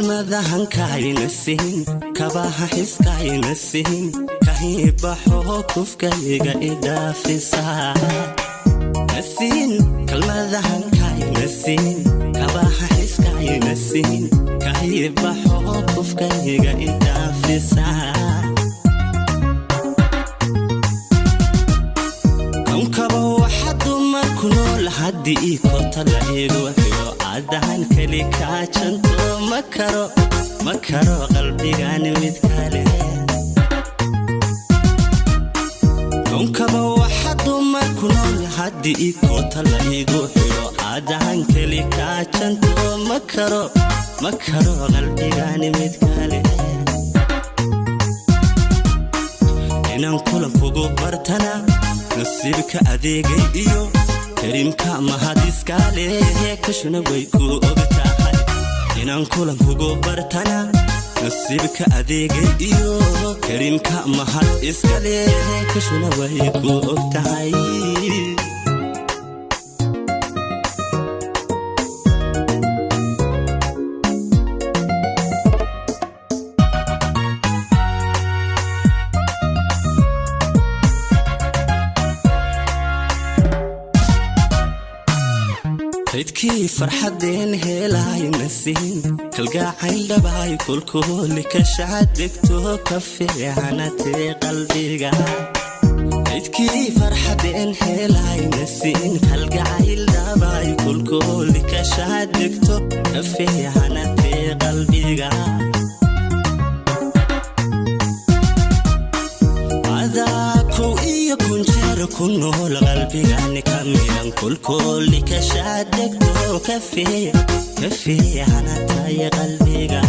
Kalmadahankayna siin, kabaha xiskayna siin, kahiibaxoo kufkayga idhaafisa nasiin. Kalmadahankayna siin, kabaha xiskayna siin, kahiibaxoo kufkayga idhaafisa. Konkaba waxa dumar ku nool haddii koota la igu xidho, caddahan keli kaajanto, ma karo, ma karo qalbigan mid kale. Konkaba waxa dumar ku nool haddii koota la igu xidho, caddahan keli kaajanto, ma karo, ma karo qalbigan mid kale. Inaan kulan kugu bartana nasiibka adeegay iyo karimka mahadiskale, kashuna way ku og tahay. Inaan kulan kugu bartana nasiibka adeegay iyo karimka mahad iskale, kashuna way ku og tahay. Kaydkii farxadeen helayna siin, kalgacayl dhabaay kulkuuli kashaadegto, ka fiicanatee qalbiga. Kaydkii farxadeen helayna siin, kalgacayl dhabaay kulkuuli kashaadegto, ka fiicanatee qalbiga. Adaa kow iyo kun jeer ku nool qalbigani ka midan, kulkooli kashaadegto, ka fiicanatay qalbiga.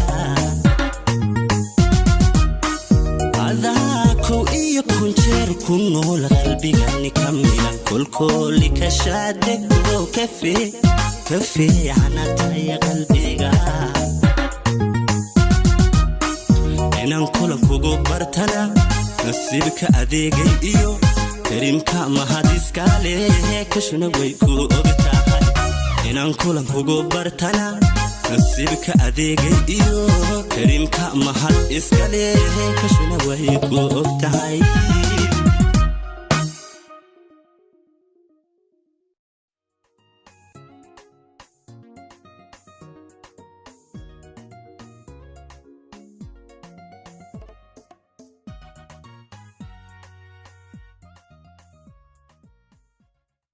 Adaa kow iyo kun jeer ku nool qalbigani ka midan, kulkooli kashaadegto, ka fiicanatay qalbiga. Inaan kulan kugu bartana nasiibka adeegay iyo karimka mahadiskale, kashuna way ku og tahay. Inaan kulan kugu bartana nasiibka adeegay iyo karimka mahad iskale, kashuna way ku og tahay.